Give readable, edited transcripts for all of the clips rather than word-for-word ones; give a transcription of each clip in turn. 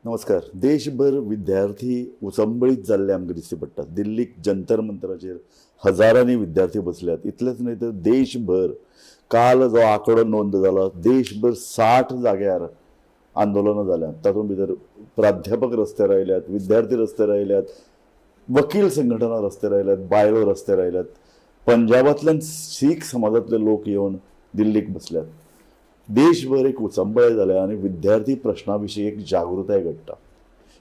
नमस्कार. देशभर विद्यार्थी उचंबळीत जाल्ले आमकां दिश्टी पडटा. दिल्लीक जंतर मंतराचेर हजारांनी विद्यार्थी बसल्यात. इतलेंच न्हय तर देशभर काल जो आंकडो नोंद जाला, देशभर 60 जाग्यार आंदोलनां जाल्यांत. तातूंत भितर प्राध्यापक रस्त्यार आयल्यात, विद्यार्थी रस्त्यार आयल्यात, वकील संघटना रस्त्यार आयल्यात, बायलो रस्त्यार आयल्यात. पंजाबांतल्यान सीख समाजांतले लोक येवन दिल्लीक बसल्यात. देशभर एक उचंबळ जाल्या आनी विद्यार्थी प्रश्ना विशीं एक जागृताय घडटा.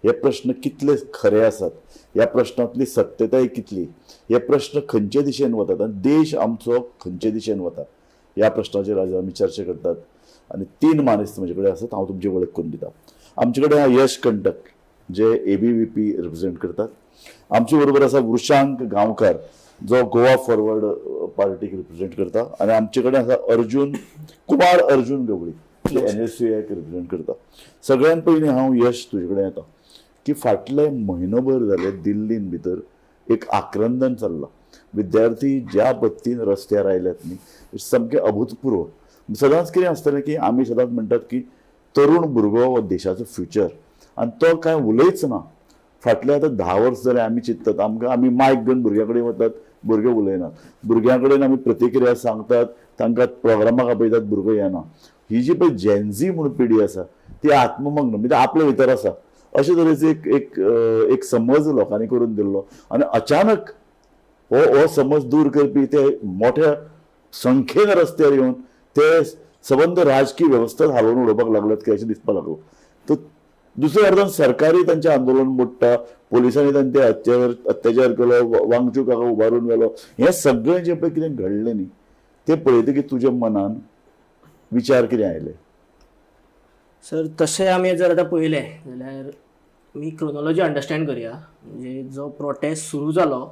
हे प्रश्न कितले खरे आसात, ह्या प्रश्नांतली सत्यताय कितली, हे प्रश्न खंयचे दिशेन वतात आनी देश आमचो खंयचे दिशेन वता, ह्या प्रश्नाचेर आज आमी चर्चा करतात. आनी तीन मानेस्त म्हजे कडेन आसात, हांव तुमची वळख करून दिता. आमचे कडेन आहा यश कंटक, जे एबीव्हीपी रिप्रेझेंट करतात. आमचे बरोबर आसा वृशांक गांवकार, जो गोवा फॉरवर्ड पार्टीक रिप्रेझेंट करता. आनी आमचे कडेन आसा अर्जुन कुमार अर्जुन गवळी, जे एनएसयूआयक रिप्रेझेंट करता. सगळ्यात पयलीं हांव यश तुजे कडेन येता की फाटले म्हयनोभर जाले दिल्लीन भितर एक आक्रंदन चल्लां. विद्यार्थी ज्या पद्दतीन रस्त्यार आयल्यात न्ही, सामकें अभूतपूर्व. सदांच कितें आसतलें की आमी सदांच म्हणटात की तरुण भुरगो हो देशाचो फ्युचर आनी तो कांय उलयच ना. फाटले आतां 10 वर्स जाले आमी चिंततात, आमकां आमी मायक घेवन भुरग्यां कडेन वतात, भुरगे उलयनात. भुरग्यां कडेन आमी प्रतिक्रिया सांगतात, तांकां प्रोग्रामाक आपयतात, भुरगो येना. ही जी पळय जेनझी म्हणून पिढी आसा ती आत्ममग्न, म्हणजे आपले भितर आसा, अशे तरेचो एक एक एक समज लोकांनी करून दिल्लो. आनी अचानक हो हो समज दूर करपी ते मोठ्या संख्येन रस्त्यार येवन ते सबंद राजकीय वेवस्था हालोवन उडोवपाक लागल्यात की अशें दिसपाक लागलो. तर दुसऱ्या अर्थान सरकारी तांचें आंदोलन मोडटा, पोलिसांनी तांचे अत्याचार केलो, वांगचू काका उबारून व्हेलो. हें सगळें जें पळय कितें घडलें न्ही, तें पळयतकीर तुज्या मनान विचार कितें आयले? सर, तशें आमी जर आतां पळयलें जाल्यार आमी क्रोनोलॉजी अंडरस्टँड करया. म्हणजे जो प्रोटेस्ट सुरू जालो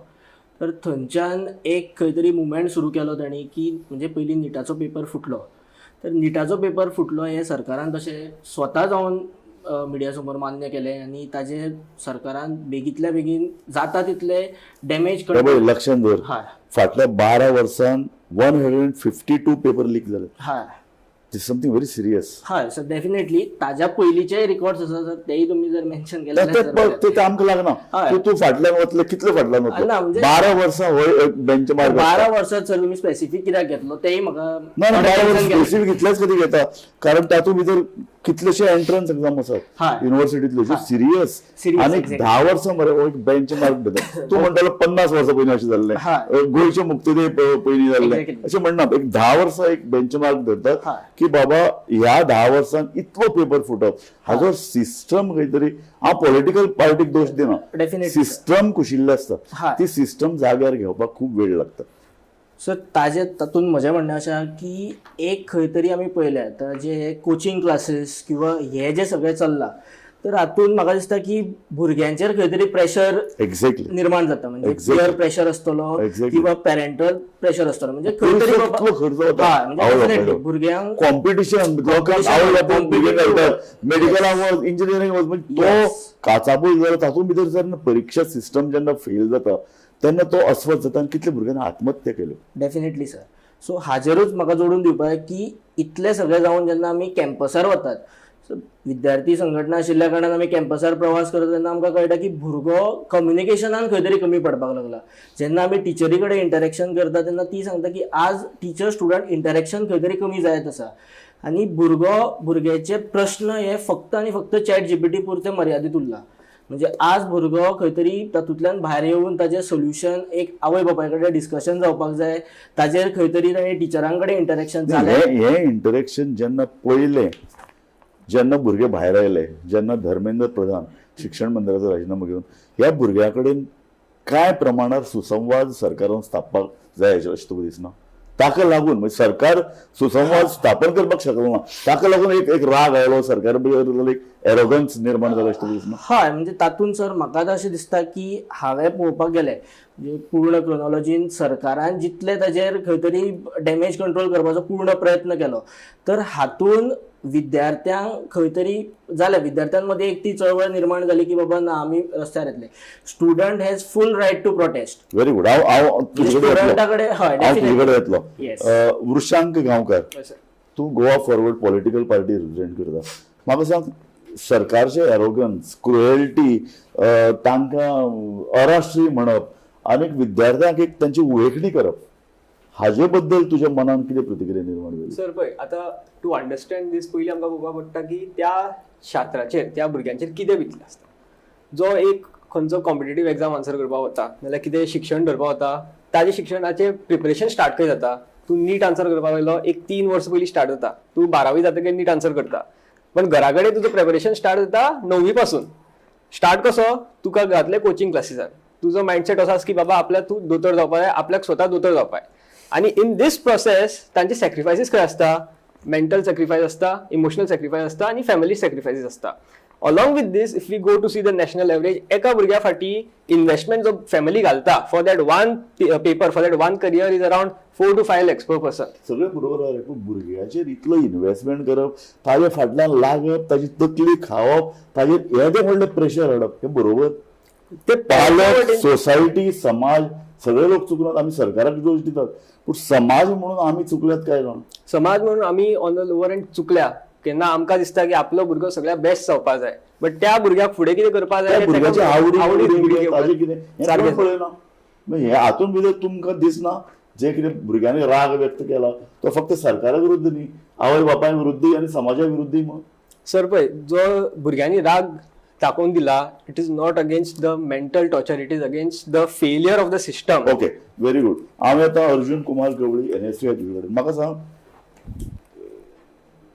तर थंयच्यान एक खंय तरी मुवमेंट सुरू केलो तांणी की म्हणजे पयलीं निटाचो पेपर फुटलो. तर निटाचो पेपर फुटलो हें सरकारान तशें स्वता जावन मिडिया समोर मान्य केलें आनी ताजेर सरकारान बेगींतल्या बेगीन जाता तितले डॅमेज हे पळय, लक्षात दवर, फाटल्या 12 वर्सान 152 पेपर लीक जाले. This something very serious. हय सर, डेफिनेटली. ताज्या पयलींचेय रिकॉर्ड्स आसा सर, तेय तुमी जर मेन्शन केले जाल्यार बरें. ते आमकां लागना. तूं तूं फाटल्यान वतले, कितले फाटल्यान ना, वतले? म्हणजे 12 वर्सां हो एक बेंच मार्क. 12 वर्सां सर, तुमी स्पेसिफीक कित्याक घेतलो तेय म्हाका ना ना, 12 थोडें वर्स tension केलें. स्पेसिफीक इतलेच खातीर घेता कारण तातूंत भितर कितलेशे एंट्रन्स एक्झाम आसात युनिव्हर्सिटीतले ज्यो सिरियस. Serious, आनी 10 वर्सां मरे हो एक बेंच मार्क भितर. तूं म्हणटालो 50 वर्सां पयलीं अशें जाल्लें, गोंयचे मुक्तीदे पयलीं जाल्लें, अशें म्हणना. एक 10 वर्सां एक बेंच मार्क धरतात की बाबा ह्या 10 वर्सांत इतलो पेपर फुटप, हाजो सिस्टम खंय तरी, हांव पॉलिटिकल पार्टीक दोश दिना, सिस्टम कुशिल्लें आसता. ती सिस्टम जाग्यार घेवपाक खूब वेळ लागता. सर, ताजे तातूंत म्हजें म्हणणें अशें की एक खंय तरी आमी पळयलें आतां जे कोचिंग क्लासीस किंवा हे जे सगळें चल्लां, तर हातूंत म्हाका दिसता की भुरग्यांचेर खंय तरी प्रेशर निर्माण जाता. म्हणजे पियर प्रेशर आसतलो किंवा पॅरेंटल प्रेशर आसतलो, म्हणजे खंय तरी पयसो बाबा कितलो खर्च जाता. हय, म्हणजे आवय डेफिनेटली बापायलो. भुरग्यांक कॉम्पिटिशन, लोकांक आवय बापूय भुरगे घालतात मेडिकलाक वच, इंजिनियरिंग वच, म्हणजे तो काचाबूल जाला. तातूंत भितर जर परिक्षा सिस्टम जेन्ना फेल जाता तेन्ना तो अस्वस्थ जाता आनी कितल्या भुरग्यांनी आत्महत्या केल्यो. Definitely sir. सो हाजेरूच म्हाका जोडून दिवपाक जाय की इतलें सगळें जावन जेन्ना आमी कॅम्पसार वतात, सो विद्यार्थी संघटना आशिल्ल्या कारणान आमी कॅम्पसार प्रवास करता तेन्ना आमकां कळटा की भुरगो कम्युनिकेशनान खंय तरी कमी पडपाक लागला. जेन्ना आमी टिचरी कडेन इंटरेक्शन करता तेन्ना ती सांगता की आज टिचर स्टुडंट इंटरेक्शन खंय तरी कमी जायत आसा आनी भुरगो भुरग्याचे प्रश्न हे फक्त आनी फक्त चॅट जीपीटी पुरते मर्यादीत उरला. म्हणजे आज भुरगो खंय तरी तातूंतल्यान भायर येवन ताजें सोल्युशन एक आवय बापाय कडेन डिस्कशन जावपाक जाय, ताजेर खंय तरी ताणें टिचरां कडेन इंटरेक्शन जालें. हे हे इंटरेक्शन जेन्ना पळयलें, जेन्ना भुरगे भायर आयले, जेन्ना धर्मेंद्र प्रधान शिक्षण मंत्र्याचो राजिनामो घेवन ह्या भुरग्यां कडेन कांय प्रमाणार सुसंवाद सरकारान स्थापपाक जाय अशें तुका दिसना? ताका लागून म्हणजे सरकार सुसंवाद स्थापन करपाक शकलो ना, ताका लागून एक एक राग आयलो सरकार भितर, एक एरोगन्स निर्माण जालो अशें तुका दिसना? हय, म्हणजे तातूंत सर म्हाका तर अशें दिसता की हांवें पळोवपाक गेलें म्हणजे पूर्ण क्रोनॉलॉजीन सरकारान जितले ताजेर खंय तरी डॅमेज कंट्रोल करपाचो पूर्ण प्रयत्न केलो, तर हातूंत विद्यार्थ्यांक खंय तरी जालें, विद्यार्थ्यां मदीं एक ती चळवळ निर्माण जाली की बाबा ना, आमी रस्त्यार येतले. Student has full right to protest. Very good. हांव हांव तुजे कडेन येतलो. स्टुडंटा कडेन, हय. हांव तुजे कडेन येतलो. वृशांक गांवकार, सर. तूं Goa forward political party represent करता. म्हाका सांग, सरकारचे एरोगन्स, क्रुएल्टी, तांकां अराष्ट्रीय म्हणप आनी विद्यार्थ्यांक एक तांची उळेखणी करप, हाजे बद्दल तुज्या मनान कितें प्रतिक्रिया निर्माण जाली? सर पळय, आतां टू अंडरस्टँड दीस पयलीं आमकां पळोवपाक पडटा की त्या छात्राचेर, त्या भुरग्यांचेर कितें बितलें आसता. जो एक खंयचो कॉम्पिटेटीव एग्जाम आन्सर करपाक वता नाल्यार कितें शिक्षण धरपाक वता, ताजें शिक्षणाचें प्रिपरेशन स्टार्ट खंय जाता? तूं नीट आन्सर करपाक गेलो, एक 3 वर्सां पयलीं स्टार्ट जाता. तूं बारावी जातकीर नीट आन्सर करता, पण घरा कडेन तुजो प्रिपरेशन स्टार्ट जाता णवी पासून. स्टार्ट कसो? तुका घातले कोचिंग क्लासीसान. तुजो मायंडसेट असो आसा की बाबा, आपल्याक तूं दोतोर जावपाक जाय, आपल्याक स्वता दोतोर जावपाक जाय. आनी इन these process तांचे सॅक्रिफायसीस खंय आसता? मेंटल सॅक्रिफायस आसता, इमोशनल सॅक्रिफायस आसता आनी फॅमिली सॅक्रिफायसीस आसता. Along with this, if we go to see the national average, एका भुरग्या फाटी इन्व्हेस्टमेंट जो फॅमिली घालता for that one paper, for that one career, is around 4 to 5 lakhs per person. सगळें बरोबर आसा, पूण भुरग्याचेर इतलो इन्व्हेस्टमेंट करप, ताजे फाटल्यान लागप, ताजी तकली खावप, ताजेर येदें व्हडलें प्रेशर हाडप, हें बरोबर? ते पालक, सोसायटी, समाज, सगळे लोक चुकल्यात. आमी सरकाराक दोश दितात, पूण समाज म्हणून आमी चुकल्यात काय ना? समाज म्हणून आमी ऑन the lower and चुकल्या. केन्ना आमकां दिसता की आपलो भुरगो सगळ्या बेस्ट जावपाक जाय, बट त्या भुरग्याक फुडें कितें करपाक जाय, त्या भुरग्याची आवडी आवडी आवडी कितें, ताजें कितें, हें सारकें. कोण पळयना. मागीर हे हातूंत भितर तुमकां दिसना, जे कितें भुरग्यांनी राग व्यक्त केला तो फक्त सरकारा विरुद्ध न्ही, आवय बापाय विरुद्ध आनी समाजा विरुद्ध मग? सर पळय, जो भुरग्यांनी राग दाखोवन दिला, it is not against the mental torture, it is against the failure of the system. Okay, very good. हांव येता अर्जुन कुमार गवळी, एनएसयू तुजे कडेन. म्हाका सांग,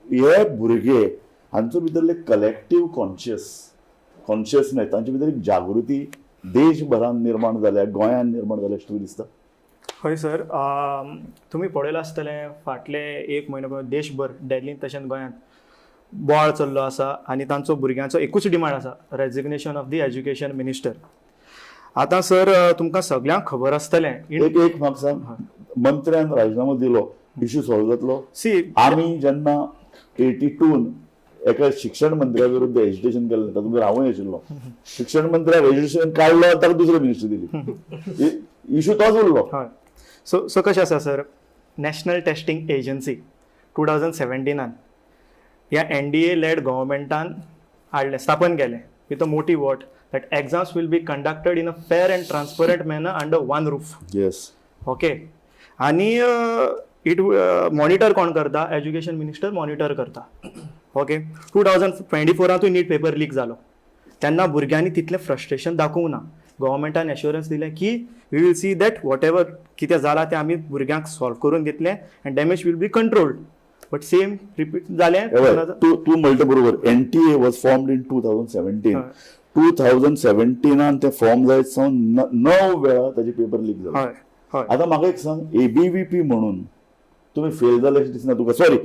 हे भुरगे हांचो भितरले कलेक्टीव कॉन्शियसनेस, तांचे भितर एक जागृती देशभरान निर्माण जाल्या, गोंयांत निर्माण जाल्या अशें तुका दिसता? हय सर, तुमी पळयलां आसतलें, फाटले एक म्हयनो पळय देशभर, दिल्लींत तशेंच गोंयांत बोवाळ चल्लो आसा आनी तांचो भुरग्यांचो एकूच डिमांड आसा, resignation of the education minister. आतां सर, तुमकां सगल्यांक खबर आसतलें एक एक म्हाका सांग, मंत्र्यान राजिनामो दिलो, इश्यू सॉल्व जातलो? सी, आमी जेन्ना 82न एका शिक्षण मंत्र्या विरुद्ध एजिटेशन केलें, तातूंत भितर हांवूय आशिल्लो. शिक्षण मंत्र्याक एजिटेशन काडलो आनी ताका दुसरी मिनिस्ट्री दिली, इश्यू तोच उरलो. हय, सो कशें आसा sir, national testing agency 2017नान ह्या एनडीए लेड गव्हर्मेंटान हाडलें, स्थापन केलें, with a motive what that exams will be conducted in a fair and transparent manner under one roof. Okay, आनी it monitor कोण करता? एज्युकेशन मिनिस्टर मॉनिटर करता. ओके, 2024आंतूय नीट paper leak जालो तेन्ना भुरग्यांनी तितलें फ्रस्ट्रेशन दाखोवंक ना. गव्हर्मेंटान एश्योरन्स दिलें की we will see that whatever कितें जालां तें आमी भुरग्यांक सॉल्व करून दितले and damage will be controlled, but same repeat जालें. हे पळय, तूं तूं म्हणटा बरोबर. NTA was formed in 2017. 2017नान ते फॉर्म जायत सावन णव वेळा ताजे पेपर लीक जाले. हय हय आता म्हाका एक सांग, एबीव्हीपी म्हणून तुम्ही फेल जाले अशें दिसना तुका? सॉरी,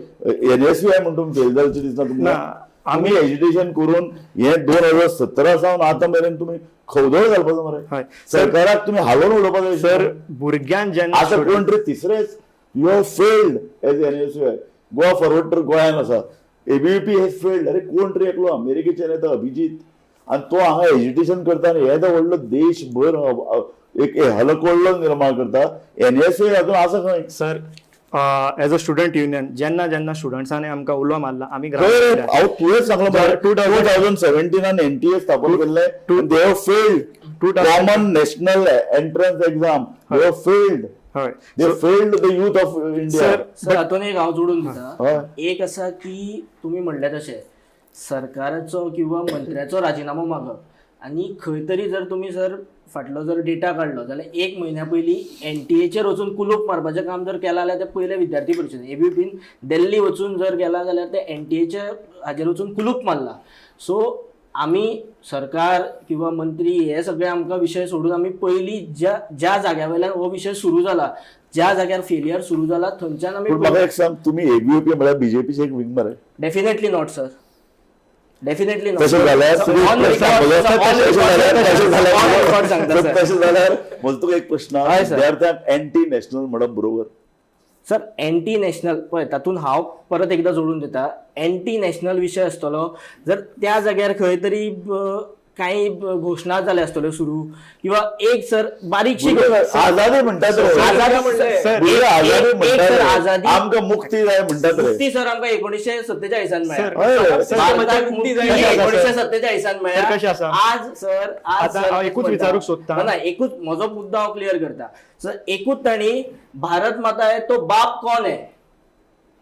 एनएसयूआय म्हणून तुम्ही फेल जाले अशें दिसना तुमकां? ना. आमी एजिटेशन करून हे 2017 सावन आतां मेरेन तुमी खवदळ घालपाचो मरे. सरकाराक तुमी हालोवन उडोवपाक जाय. सर, भुरग्यान जेन्ना आतां कोण तरी तिसरेच, you have failed as NSUI. Goa forward तर गोंयान आसा, एबीव्हीपी हेज फेल्ड. अरे, कोण तरी एकलो अमेरिकेच्यान येता अभिजीत आनी तो हांगा एजिटेशन करता आनी येदो व्हडलो देशभर एक हलकोल्लो निर्माण करता. एनएसयूआय अजून आसा खंय? Sir, as a student union, जेन्ना जेन्ना स्टुडंट्सांनी आमकां उलो मारला, आमी खंय रे? ग्राउंडार हांव तुवें सांगलां मरे, 2017नान एनटीए स्थापन केल्लें, they have failed. Common national entrance exam, they have failed. They failed the youth of India. Sir, sir, हातून एक हांव जोडून दिता. एक आसा की तुमी म्हणलें तशें सरकाराचो किंवा मंत्र्याचो राजिनामो मागप आनी खंय तरी जर तुमी सर फाटलो जर डेटा काडलो जाल्यार एक म्हयन्या पयलीं एनटीएचेर वचून कुलूप मारपाचें काम जर केलां जाल्यार तें पयलें विद्यार्थी परिशद. एबीव्हीपीन दिल्ली वचून जर गेला जाल्यार ते एनटीएच्या हाजेर वचून कुलूप मारला. सो आमी सरकार किंवा मंत्री हे सगळे आमकां विशय सोडून आमी पयलीं ज्या ज्या जाग्या वयल्यान हो विशय सुरू जाला, ज्या जाग्यार फेलियर सुरू जाला, थंयच्यान आमी पूण म्हाका एक सांग, तुमी एबीव्हीपी म्हळ्यार बीजेपीचे एक विंग मरे? Definitely not sir, definitely not. तशें जाल्यार तुमी प्रश्न तशें जाल्यार तशें जाल्यार म्हजो तुका एक प्रश्न आहा. हय, सर. विद्यार्थ्यांक एंटी नॅशनल म्हणप बरोबर? सर, एंटी नॅशनल पळय, तातूंत हांव परत एकदां जोडून दिता, एंटी नॅशनल विशय आसतलो जर त्या जाग्यार खंय तरी कांय घोशणा जाल्या आसतल्यो सुरू किंवा एक सर बारीकशी आझादी म्हणटात रे. आझादी म्हणलें. सर, भुरगे आझादी एक म्हणटात सर रे. आझादी आमकां मुक्ती जाय म्हणटात रे. मुक्ती सर आमकां 1947 सर, मेळ्ळा. हय. सर, भारताक मुक्ती मुक्ती जाय. कशें आसा, सर? 1947 सर, कशें मेळ्ळा. आसा? आज सर, आज आतां सर हांव एकूच म्हणटा. विचारूंक सोदतां. ना, ना, एकूच म्हजो मुद्दो हांव क्लियर करता सर. एकूच तांणी भारत माता है तो बाप कोण है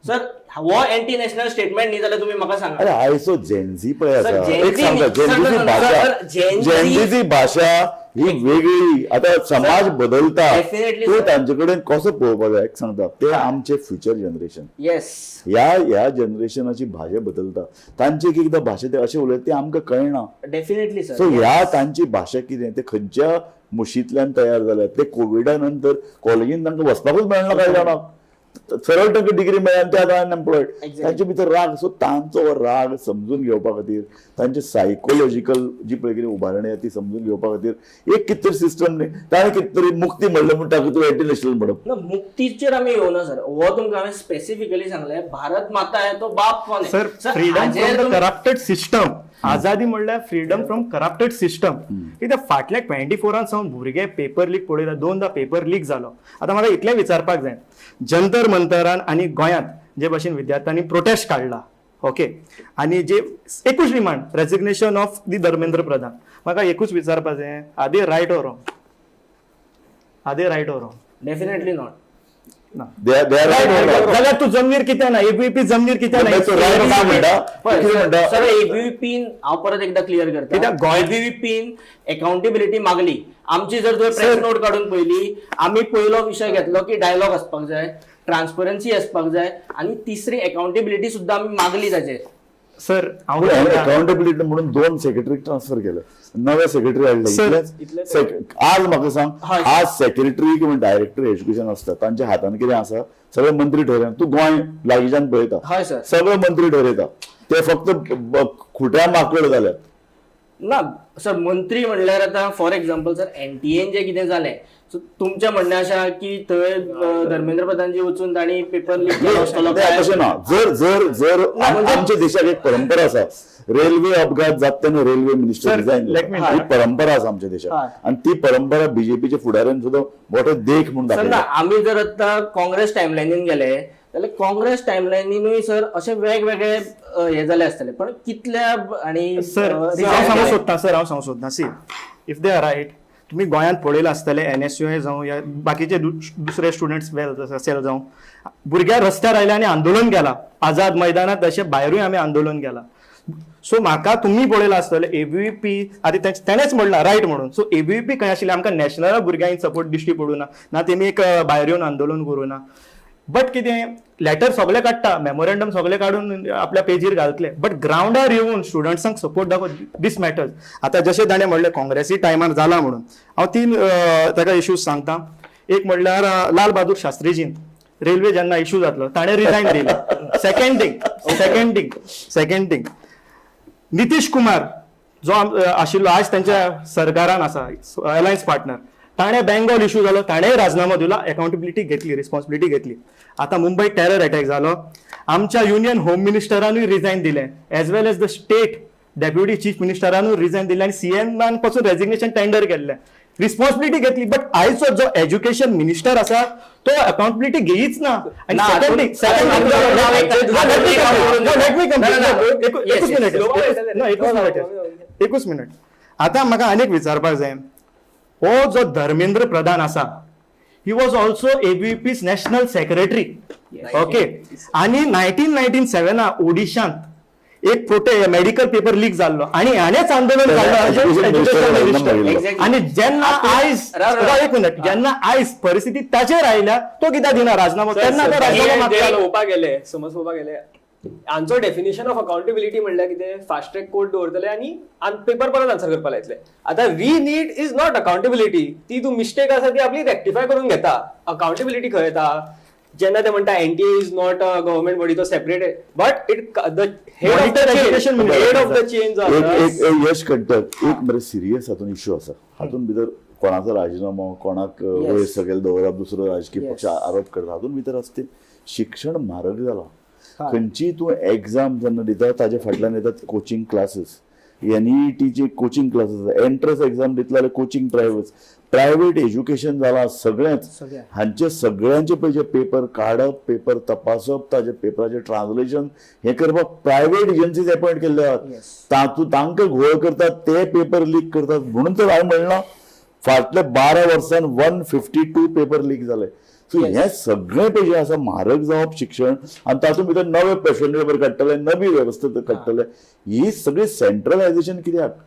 सर, हो एंटी नॅशनल स्टेटमेंट न्ही जाल्यार तुमी म्हाका सांगा. अरे आयचो जेनझी पळय सर, आसा, जेनझी एक सांगता, न्ही. सर, जेनझीची सर, भाशा, सर, जेनझी- जेनझीची भाशा ही वेगळी. आता समाज बदलता, Definitely, तूं sir. तांचे कडेन कसो पळोवपाक जाय. एक सांगता, ते आमचे फ्युचर जनरेशन. येस. ह्या ह्या जनरेशनाची भाशा बदलता, तांची एक एकदां भाशा ते अशें उलयता ते आमकां कळना. Definitely sir. सो ह्या तांची भाशा कितें, ते खंयच्या मुशींतल्यान तयार जाल्या, ते कोविडा नंतर कॉलेजीन तांकां वचपाकूच मेळना कांय जाणांक, सरळ तांकां डिग्री मेळ्ळी आनी ते आतां अनएम्प्लॉयड. तांचे भितर राग. सो तांचो हो राग समजून घेवपा खातीर, तांचे सायकोलॉजिकल जी पळय कितें उबारणी आसा ती समजून घेवपा खातीर एक कितें तरी सिस्टम न्ही, ताणें कितें तरी मुक्ती म्हणलें म्हूण ताका तूं एंटी नॅशनल म्हणप. ना, मुक्तीचेर आमी येवना सर. हो तुमकां हांवें स्पेसिफिकली सांगलें, भारत माता है तो बाप कोण है सर, फ्रीडम हाजेर फ्रॉम the तुमी- करप्टेड सिस्टम. आझादी म्हणल्यार फ्रीडम फ्रॉम करप्टेड सिस्टम. कित्याक फाटल्या 24 सावन भुरगे पेपर लीक पळयता, दोनदा पेपर लीक जालो. आतां म्हाका इतलें विचारपाक जाय, जंतर मंतरान आनी गोंयांत जे भशेन विद्यार्थ्यांनी प्रोटेस्ट काडला, ओके, आनी जे एकूच demand, resignation of the Dharmendra Pradhan, म्हाका एकूच विचारपाक जाय, are they right or wrong? Are they right or wrong? Definitely not. ना. They are right or wrong? जाल्यार तूं जमनीर कित्याक ना? एबीपी जमनीर कित्याक ना? तो right का म्हणटा? पळय, कितें म्हणटा? सर, एबीव्हीपीन हांव परत एकदा क्लियर करता, कित्याक गोंय- एबीव्हीपीन अकाउंटेबिलिटी मागली. आमची जर तुवें प्रेस नोट काडून पळयली, आमी पयलो विशय घेतलो की डायलॉग आसपाक जाय, ट्रान्सपरन्सी आसपाक जाय आनी तिसरी अकाउंटेबिलिटी सुद्दां आमी मागली ताचेर. सर, हांव पूण अकाउंटेबिलिटी म्हणून दोन सेक्रेटरीक ट्रान्सफर केले, नवे सेक्रेटरी हाडले. Sir, इतलेच आज म्हाका सांग, हय. आज सेक्रेटरी किंवा डायरेक्टर एज्युकेशन आसता, तांच्या हातान कितें आसा, सगळे मंत्री ठरयता. तूं गोंय लागींच्यान पळयता, हय सर. सगळे मंत्री ठरयता, ते फक्त खुट्या माकड जाल्यात. ना सर, मंत्री म्हणल्यार आतां फॉर एक्झाम्पल सर, एनटीएन जें कितें जालें, सो तुमचें म्हणणें आसा की थंय धर्मेंद्र प्रधानजी वचून तांणी पेपर लीक केलो आसतलो ते काय? तशें ना. जर जर जर म्हणजे- आमच्या देशाक एक परंपरा आसा, रेल्वे अपघात जाता तेन्ना railway minister Sir, resign. let me- ही परंपरा आसा आमच्या हय. देशाक आनी ती परंपरा बीजेपीच्या फुडाऱ्यान सुद्दां मोठो देख म्हूण सर ना, दाखयला. आमी जर आतां काँग्रेस टायमलायनीन गेले जाल्यार काँग्रेस टायमलायनीनूय सर अशे वेगवेगळे हे जाले आसतले, पण कितल्या आनी सर, हांव resign सांगूंक केले. सोदता सर, हांव सांगूंक सोदता, see, if they are right, तुमी गोंयांत पळयलां आसतलें, एन एस यू ए जावं या बाकीचे दुसरे स्टुडंट्स वेल सेल जावं, भुरग्या रस्त्यार आयले आनी आंदोलन केलां आझाद मैदानात, तशें भायरूय आमी आंदोलन केलां. सो म्हाका तुमी पळयलां आसतलें, एबीव्हीपी आतां तेणेच म्हणलां रायट म्हणून. सो एबीव्हीपी खंय आशिल्लें? आमकां नॅशनला भुरग्यांक सपोर्ट दिश्टी पडूं ना, ना तेमी एक भायर येवन आंदोलन करूं ना. बट कितें, लेटर सगळे काडटा, मेमोरेंडम सगळे काडून आपल्या पेजीर घालतले, बट ग्रावंडार येवन स्टुडंट्सांक सपोर्ट दाखो, दीस मॅटर्स. आतां जशें ताणें म्हणलें काँग्रेसी टायमार जाला म्हणून, हांव तीन ताका इश्यूज सांगता. एक म्हणल्यार लाल बहादूर शास्त्रीजीन रेल्वे जेन्ना इशू जातलो ताणें रिजायन दिलें. Second thing, Nitish Kumar जो आशिल्लो, आज तांच्या सरकारान आसा, अलायन्स पार्टनर, ताणें बेंगॉल इशू जालो, ताणें राजीनामो दिलो, अकाउंटेबिलिटी घेतली, रिस्पॉन्सिबिलिटी घेतली. आतां मुंबय टेरर अटॅक जालो, आमच्या युनियन होम मिनिस्टरानूय रिजायन दिलें, as well as the state deputy chief मिनिस्टरानूय resign दिलें आनी सीएमान पासून रेजिग्नेशन टेंडर केल्लें, रिस्पॉन्सिबिलिटी घेतली. बट आयचो जो एज्युकेशन मिनिस्टर आसा तो अकाउंटेबिलिटी घेयच ना. आनी ना, सेकंड थिंग, एकूच मिनिट, एकूच मिनिट, एकूच मिनिट. आतां म्हाका आनीक विचारपाक जाय, हो जो धर्मेंद्र प्रधान आसा, he was also ABVP's national secretary, okay, आनी 1997 ओडिशांत एक मेडिकल पेपर लीक जाल्लो आनी हाणेंच आंदोलन Education काडलो. Minister राजीनामो दिलो. Exactly. आनी जेन्ना आयज, राव, राव. एक मिनिट, जेन्ना आयज परिस्थिती ताचेर आयल्या, तो कित्याक दिना राजीनामो? तेन्ना तो राजीनामो मागतालो. पळोवपाक गेले, समज पळोवपाक गेले, आमचो डेफिनेशन ऑफ अकाउंटेबिलिटी म्हणल्यार कितें? फास्ट ट्रॅक कोर्ट दवरतले आनी पेपर परत आन्सर करपाक लायतले. आतां we need is not accountability, ती तूं मिस्टेक आसा ती आपली रेक्टिफाय करून घेता. अकाउंटेबिलिटी खंय येता? जेन्ना ते म्हणटा NTA is not a government body, तो separate, but it the head of Monitor the education chain, minister. Head of the chain जो एक आसा एक एक यश कंटक, एक मरे सिरियस हातून इश्यू आसा. हातून भितर कोणाचो राजीनामो, कोणाक वयर सकयल दवरप, दुसरो राजकीय पक्ष आरोप करता, हातून भितर आसता ते शिक्षण म्हारग जालां. खंयची तूं एग्जाम जेन्ना दिता ताजे फाटल्यान येतात कोचिंग क्लासीस. एनईईटीचे कोचिंग क्लासीस, एंट्रन्स एक्झाम दितले जाल्यार कोचिंग प्रायव्हेट, प्रायव्हेट एज्युकेशन जालां सगळेंच. सगळें. हांचे सगळ्यांचे पळय जे पेपर काडप, पेपर तपासप, ताजे पेपराचें ट्रान्सलेशन हें करपाक प्रायव्हेट एजन्सीज अपॉयंट केल्ले आहात. तातूंत तांकां घोळ करतात, ते पेपर लीक करतात. म्हणून तर हांवें म्हणलां फाटल्या 12 वर्सान 152 पेपर लीक जाले. सो हें सगळें पळय जें आसा म्हारग जावप शिक्षण आनी तातूंत भितर नवे क्वेश्चन पेपर काडटले, नवी वेवस्था काडटले, ही सगळी सेंट्रलायझेशन कित्याक?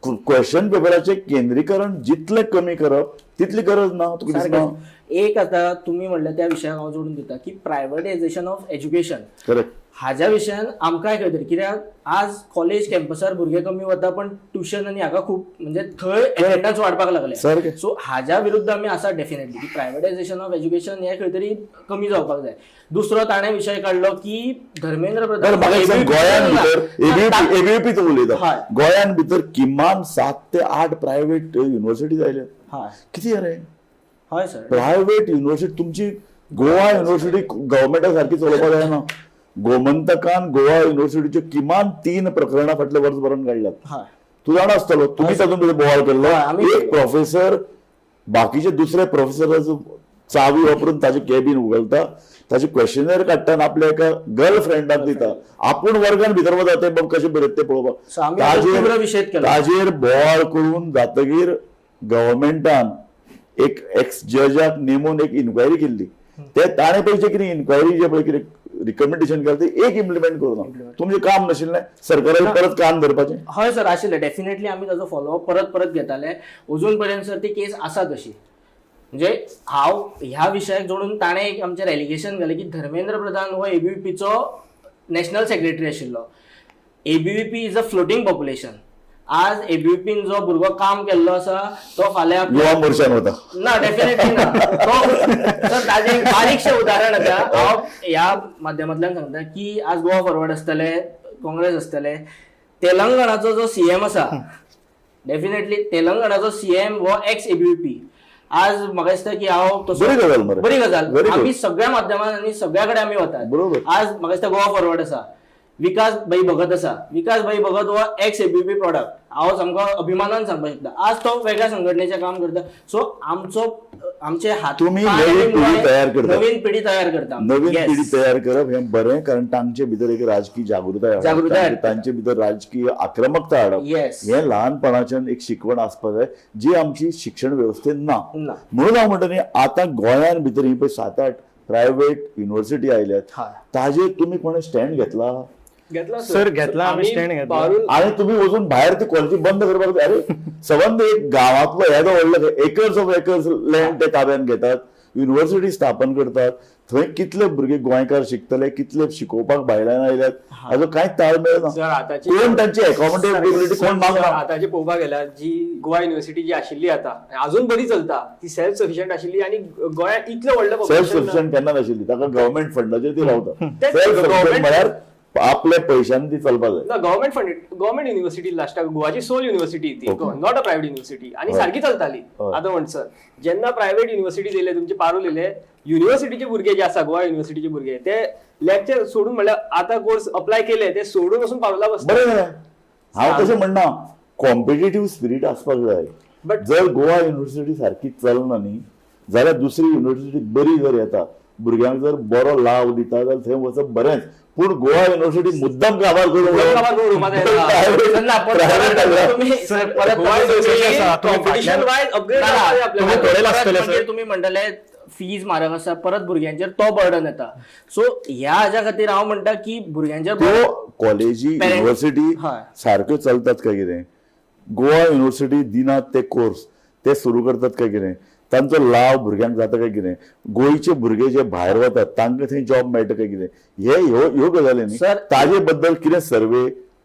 क्वेश्चन पेपराचें केंद्रीकरण जितलें कमी करप तितली गरज ना, तुका दिसना? सारकें. एक आतां तुमी म्हणलें त्या विशयाक हांव जोडून दिता की प्रायव्हेटायझेशन ऑफ एज्युकेशन हाज्या विशयान आमकांय खंय तरी, कित्याक आज कॉलेज कॅम्पसार भुरगे कमी वता पण ट्युशन आनी हाका खूब म्हणजे थंय अटेंडन्स वाडपाक लागले. सो हाज्या विरुद्ध आमी आसा डेफिनेटली की प्रायव्हेटायझेशन ऑफ एज्युकेशन हें खंय तरी कमी जावपाक जाय. दुसरो ताणें विशय काडलो की धर्मेंद्र बरं, प्रधान म्हाका एक सांग, गोंयान भितर एबीव्हीपी तूं उलयता, गोंयान भितर किमान 7 ते 8 प्रायव्हेट युनिव्हर्सिटी आयल्या. कितें रे? हय सर. प्रायव्हेट युनिव्हर्सिटी तुमची गोवा युनिव्हर्सिटी गव्हर्मेंटा सारकी चलोवपाक जायना. गोमंतकान गोवा युनिव्हर्सिटीच्यो किमान 3 प्रकरणां फाटल्या वर्सभरान काडल्यात. तूं जाणा आसतलो, तुमी तातूंत भितर बोवाळ केल्लो. एक प्रोफेसर बाकीचे दुसरे प्रोफेसराचो चावी वापरून ताजे केबीन उगलता, ताजे क्वेश्चनर काडटा आनी आपल्या एका गर्ल फ्रेंडाक दिता, आपूण वर्गान भितर वता ते बाब कशें बरयता तें पळोवपाक. ताजेर बोवाळ करून जातगीर गव्हर्मेंटान एक एक्स जजाक नेमून एक इन्क्वायरी केल्ली. ते ताणें पळय जे कितें इन्क्वायरी जे पळय कितें रिकमेंडेशन केलें ते एक इम्प्लिमेंट करूं ना. तुमचें काम नाशिल्लें सरकाराक परत कान धरपाचें? हय सर, आशिल्लें. डेफिनेटली आमी ताजो फॉलोअप परत परत घेताले. अजून पर्यंत सर ती केस आसा तशी. म्हणजे हांव ह्या विशयाक जोडून ताणें एक आमचेर एलिगेशन घालें की धर्मेंद्र प्रधान हो एबीव्हीपीचो नॅशनल सेक्रेटरी आशिल्लो. ABVP is a floating population. आज एबीव्हीपीन जो भुरगो काम केल्लो आसा तो फाल्यां युवा मोर्चान वता? ना, डेफिनेटली ना. तो सर ताजें एक बारीकशें उदाहरण आसा, हांव ह्या माध्यमांतल्यान सांगता की आज गोवा फॉरवर्ड आसतले, काँग्रेस आसतले, तेलंगणाचो जो सीएम आसा, डेफिनेटली तेलंगणाचो सीएम हो एक्स एबीव्हीपी. आज म्हाका दिसता की हांव तसो बरी गजाल मरे. बरी गजाल. Very good. आमी सगळ्या माध्यमान आनी सगळ्या कडेन आमी वतात. आज म्हाका दिसता गोवा फॉरवर्ड आसा, विकास भाई भगत आसा. विकास भाई भगत हो एक्स एबीव्हीपी प्रॉडक्ट, हांव सामको अभिमानान सांगपाक शकता. आज तो वेगळ्या संघटनेचें काम करता. सो आमचो आमचे हात तुमी पांय नवी आनी पिढी मुळे तयार करतात. नवीन पिढी तयार करता. नवीन पिढी तयार करप हें बरें, कारण तांचे भितर एक राजकीय जागृताय हाडप, जागृताय हाडप. तांचे भितर राजकीय आक्रमकता हाडप, हें ल्हानपणाच्यान एक शिकवण आसपाक जाय जी आमची शिक्षण वेवस्थेत ना. ना. म्हणून हांव म्हणटा न्ही, आतां गोंयान भितर ही पळय 7-8 प्रायव्हेट युनिव्हर्सिटी आयल्यात, ताजेर तुमी कोणें स्टँड घेतला? घेतला. सर, घेतला, आमी स्टँड घेतला. आणि तुम्ही वचून भायर ती कॉलेजी बंद करपाक. अरे सबंद एक गांवांतलो येदो व्हडलो एकर्स ऑफ एकर्स लँड ते ताब्यान घेतात, युनिव्हर्सिटी स्थापन करतात, थंय कितले भुरगे गोंयकार शिकतले, कितले शिकोवपाक भायल्यान आयल्यात, हाजो कांयच ताळमेळ ना. सर आताची कोण तांची अकाउंटेबिलिटी कोण मागना. आतांचे पळोवपाक गेल्यार जी गोवा युनिव्हर्सिटी जी आशिल्ली आतां अजून बरी चलता, ती सेल्फ सफिशियंट आशिल्ली आनी गोंयांत इतलें व्हडलें सेल्फ population ना. सफिशियंट केन्ना नाशिल्ली, ताका गव्हर्मेंट फंडाचेर ती रावता. तेच सेल्फ सफिशियंट government- म्हळ्यार आपल्या पयशांनी ती चलपाक जाय. ना, गव्हर्मेंट फंडेड गव्हर्मेंट युनिव्हर्सिटी लास्टाक, गोवाची सोल युनिव्हर्सिटी ती, not a private university, आनी सारकी चलताली. आतां म्हणसर जेन्ना प्रायव्हेट युनिव्हर्सिटी येयले, तुमचे पारूल येयले, युनिव्हर्सिटीचे भुरगे जे आसा, गोवा युनिव्हर्सिटीचे भुरगे, ते लेक्चर सोडून, म्हणल्यार आतां कोर्स अप्लाय केले ते सोडून वचून पारुला बसता. बरें जालें. हांव तशें म्हणना, कॉम्पिटेटीव स्पिरीट आसपाक जाय. But- जर गोवा युनिव्हर्सिटी सारकी चलना न्ही जाल्यार दुसरी युनिव्हर्सिटी बरी जर येता, भुरग्यांक जर बरो लाव दिता जाल्यार थंय वचप बरेंच. पूण गोवा युनिव्हर्सिटी मुद्दम काबार करून मुद्दाम काबार करून उडोवपाक जायना. private- ना, पण private परत आसता. तुम्ही सर, परत गोवा तुम्ही- युनिव्हर्सिटी आसा, तुम्ही कॉम्पिटिशन फाटल्यान- वायज अपग्रेड ना, ना, तुम्ही परत पळयला आसतलें, मागीर सर. तुमी म्हणटले फीज म्हारग आसा, परत भुरग्यांचेर तो बर्डन येता. सो ह्या हाज्या खातीर हांव म्हणटा की भुरग्यांचेर त्यो कॉलेजी Parents- university सारक्यो चलतात काय कितें, गोवा युनिव्हर्सिटी दिनात ते कोर्स ते सुरू करतात काय कितें, तांचो लाव भुरग्यांक जाता काय कितें, गोंयचे भुरगे जे भायर वतात तांकां थंय जॉब मेळटा काय कितें, हे ह्यो ह्यो गजाली न्ही. Sir, ताजे बद्दल कितें survey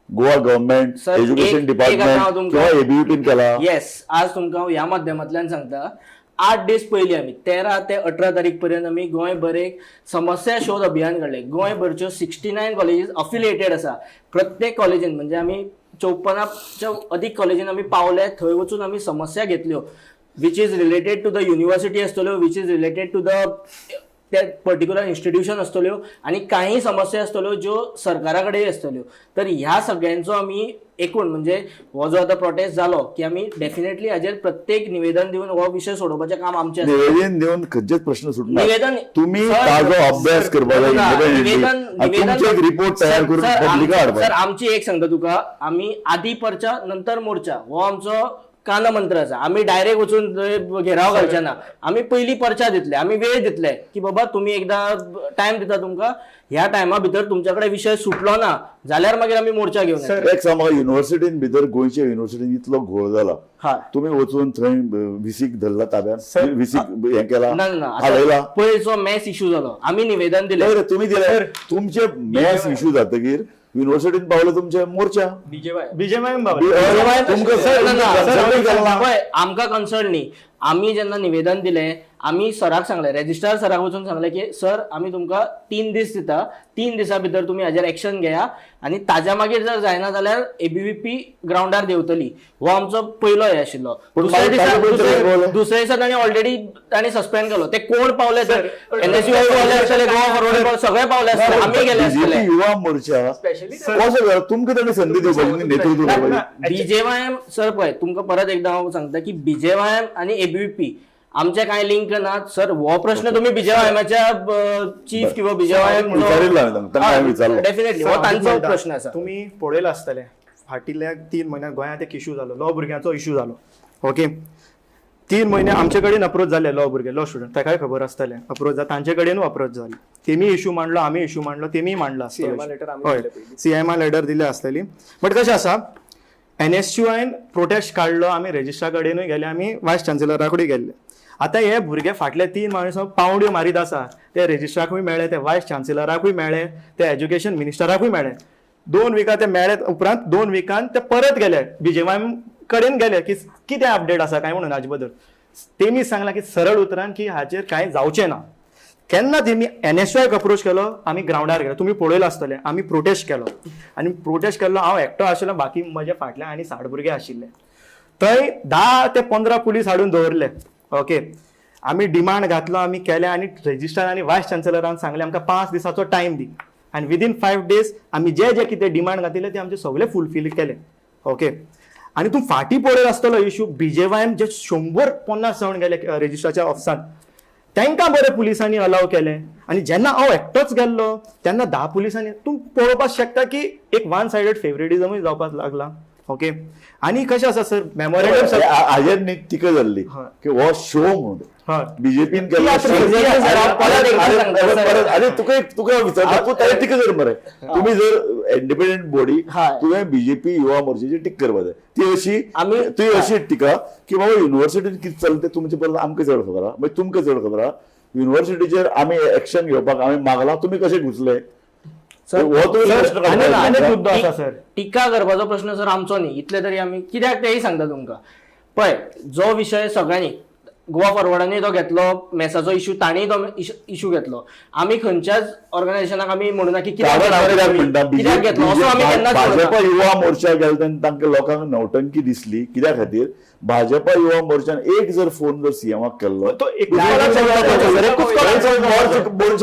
Goa government, Sir, education एक- एक आतां हांव डिपार्टमेंट तुमकां- किंवा एबीव्हीपीन केला? येस, आज तुमकां हांव ह्या माध्यमांतल्यान सांगता, 8 दीस पयलीं आमी 13 ते 18 तारीख पर्यंत आमी गोंयभर एक समस्या शोध अभियान काडलें. गोंयभरच्यो 69 कॉलेजीस अफिलिएटेड आसा. प्रत्येक कॉलेजीन, म्हणजे आमी 54च्या अदीक कॉलेजीन आमी पावले, थंय वचून आमी समस्या घेतल्यो which is related to the university आसतल्यो, which is related to the त्या पर्टिक्युलर इन्स्टिट्यूशन आसतल्यो आनी काही समस्या आसतल्यो ज्यो सरकारा कडेन आसतल्यो. तर ह्या सगळ्यांचो आमी एकूण म्हणजे हो जो आतां प्रोटेस्ट जालो की आमी डेफिनेटली हाजेर प्रत्येक निवेदन दिवन हो विशय सोडोवपाचें काम आमचें आसा. निवेदन दिवन खंयचेच प्रश्न सुटना. निवेदन तुम्ही सर, ताजो अभ्यास करपाक जाय ना, independently. निवेदन आनी तुमचे एक रिपोर्ट तयार करून सर, पब्लिका सर हाडपाक. आमची एक सांगता तुका, आमी आदी परचा नंतर मोर्चा हो आमचो कान मंत्र आसा. आमी डायरेक्ट वचून थंय घेराव घालचे ना, आमी पयली परचा दितले, आमी वेळ दितले की बाबा तुमी एकदा टायम दिता तुमकां, ह्या टायमा भितर तुमच्या कडेन विशय सुटलो ना जाल्यार मागीर आमी मोर्चा घेवन येतले. एक सांग म्हाका, युनिव्हर्सिटीन भितर गोंयच्या युनिव्हर्सिटीन इतलो घोळ जाला, हय. तुमी वचून थंय विसीक धरला ताब्यात, विसीक हें केला, ना ना, हालयला? आता पयर जो मॅस इशू जालो आमी निवेदन दिलें. नाही रे, तुम्ही दिले तुमचे मॅस इश्यू जातकीर युनिव्हर्सिटीन पावले तुमचे मोर्चा. बीजेवाय बीजेएम तुमकां सर, ना, ना, consult sir, केला ना. पळय, आमकां कन्सर्न न्ही. आमी जेन्ना निवेदन दिलें आमी सराक सांगलें, रेजिस्ट्रार सराक वचून सांगलें की सर आमी तुमकां 3 दीस दिता, 3 दिसां भितर तुमी हाजेर एक्शन घेया आनी ताज्या मागीर जर जायना जाल्यार एबीव्हीपी ग्रावंडार देंवतली. हो आमचो पयलो हे आशिल्लो. पूण दुसऱ्या मागीर दिसा ताजे पयलीं बोलले. दुसऱ्या दिसा ताणी ऑलरेडी ताणी सस्पेंड केलो. ते कोण पावले तर एनएसयू पावले आसतले, गोवा फॉरवर्ड पावले, सगळे पावले आसतले, आमी गेले बीजेपी आसतले. युवा मोर्चा स्पेशली कसो जालो? तुमकां ताणी संदी दिवपाची न्ही, नेतृत्व करपाची. बीजेवायएम सर पळय तुमकां परत एकदा हांव सांगता की बीजेवायएम आनी एबीव्हीपी आमचे कांय लिंक ना सर. हो प्रश्न तुमी बीजेवायएमाच्या चीफ किंवा बीजेवायएम विचारिल्लो हांवें तांकां, तांकां हांवें विचारलो. डेफिनेटली हो तांचो प्रश्न आसा. तुमी पळयला आसतलें फाटिल्या 3 म्हयन्यात गोंयांत एक इशू जालो, लॉ भुरग्यांचो इशू जालो. ओके, 3 म्हयने आमचे कडेन अप्रोच जाले लॉ भुरगे, लॉ स्टुडंट, ताकाय खबर आसतलें, अप्रोच जाता तांचे कडेनूय अप्रोच जाले, तेमी इशू मांडलो, आमी इशू मांडलो, तेमी मांडलो CMR आसतलो. letter आमी हय, दिले पयलीं. सीएमआर लेटर दिले आसतली. बट कशें आसा, एनएसयूआयन प्रोटेस्ट काडलो, आमी रेजिस्ट्रा कडेनूय गेले, आमी वायस चान्सलरा कडेन गेल्ले. आतां हे भुरगे फाटले 3 म्हयने सावन पावड्यो मारीत आसा, ते रेजिस्ट्राकूय मेळ्ळे, ते वायस चान्सलराकूय मेळ्ळे, ते एज्युकेशन मिनिस्टराकूय मेळ्ळे. 2 विकां ते मेळ्ळे उपरांत 2 विकान ते परत गेले बीजेएम कडेन गेले की कितें अपडेट आसा काय म्हणून हाजे बद्दल. तेमी सांगलां की सरळ उतरान की हाचेर कांय जावचें ना. केन्ना तेमी एनएसयूआयक अप्रोच केलो, आमी ग्रावंडार गेले, तुमी पळयलां आसतलें, आमी प्रोटेस्ट केलो. आनी प्रोटेस्ट केल्लो हांव एकटो आशिल्लो, बाकी म्हज्या फाटल्यान आनी 60 भुरगे आशिल्ले. थंय 10 ते 15 पुलीस हाडून दवरले. ओके, आमी डिमांड घातलो, आमी केले आनी रेजिस्ट्रार आनी वायस चान्सलरान सांगलें आमकां 5 दिसाचो टायम दी आनी विदीन 5 डेज आमी जे जे कितें डिमांड घातिल्ले ते आमचे सगळे फुलफील केले. ओके, आनी तूं फाटीं पळयलो आसतलो इशू, बीजेवायएम जे 150 जावन गेले रेजिस्ट्राच्या ऑफिसान, तांकां बरें पुलिसांनी अलाव केलें. आनी जेन्ना हांव एकटोच गेल्लो तेन्ना 10 पुलिसांनी, तूं पळोवपाक शकता की एक वन सायडेड फेवरेटिजमूय जावपाक लागला. ओके, आनी कशें आसा सर, मेमोरेंडम सर हाजेर न्ही टिका जाल्ली हय. की हो शो म्हणून हय. बीजेपीन केल्लो तियात्र show. तियात्र परत एकदा अरे, सांगता, अरे, सर. परत अरे तुका तुका विचारता, तूं ताजेर टिका कर मरे. तुमी जर इंडिपेंडंट बॉडी, हय. तुवें बीजेपी युवा मोर्चाची टिका करपाक जाय. ती अशी ती अशी टिका की बाबा युनिव्हर्सिटीन कितें चलता तें तुमचे परस आमकां चड खबर आहा, मागीर तुमकां चड खबर आहा. युनिव्हर्सिटीचेर आमी एक्शन घेवपाक आमी मागला, तुमी कशे घुसले, सर, हो तुमी सर, प्रश्न आनी काडपाक आनी जाय. मुद्दो आसा सर, टिका करपाचो प्रश्न सर आमचो न्ही, इतले तरी आमी कित्याक तेय सांगता तुमकां. पळय जो विशय सगळ्यांनी गोवा फॉरवर्डांनी तो घेतलो, मॅसाचो इशू तांणी तो इशू घेतलो, आमी खंयच्याच ऑर्गनायझेशनाक आमी म्हणुना की कित्याक कारण हांव घेतलो कित्याक तुमी? म्हणटा, कित्याक घेतलो असो आमी केन्नाच म्हणना. भाजपा युवा मोर्चा गेले तेन्ना तांकां लोकांक नौटंकी दिसली. कित्या खातीर भाजपा युवा मोर्चान एक जर फोन जर सीएमाक केल्लो, तो एक मोर्चा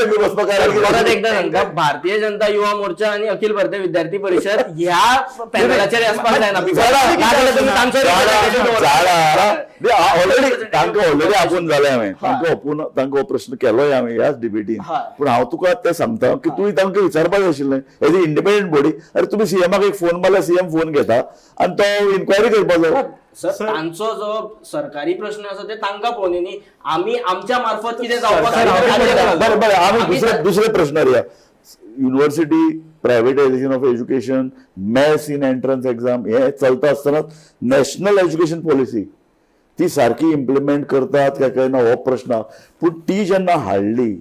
बी वचपाक परत एकदा सांगता, भारतीय जनता युवा मोर्चा आणि अखिल भारतीय विद्यार्थी परिषद ह्या पॅनलाचेर आसपाक जायना. नाजाल्यार तुमी तांचो representation दवरता. ऑलरेडी तांकां ऑलरेडी आपोवन जालें हांवें, तांकां आपोवन तांकां हो प्रश्न केलोय हांवें ह्याच डिबेटीन. हय. पूण हांव तुका तें सांगता की तुवें तांकां विचारपाक जाय आशिल्लें एज ए इंडिपेंडंट बॉडी. अरे तुमी सीएमाक एक फोन मारल्यार सीएम फोन घेता आनी तो इन्क्वायरी करपाक जाय. सर तांचो जो सरकारी प्रश्न आसा ते तांकां पळोवनी न्ही, आमी आमच्या मार्फत कितें जावपाक जाय ताचेर बरें घालता. बरें आमी आमी दुसऱ्या प्रश्नार या. University privatisation of education, mess in entrance exam हे चलता आसतनाच नॅशनल एज्युकेशन पॉलिसी ती सारकी इम्प्लिमेंट करतात काय काय ना हो प्रश्न आहा. पूण ती जेन्ना हाडली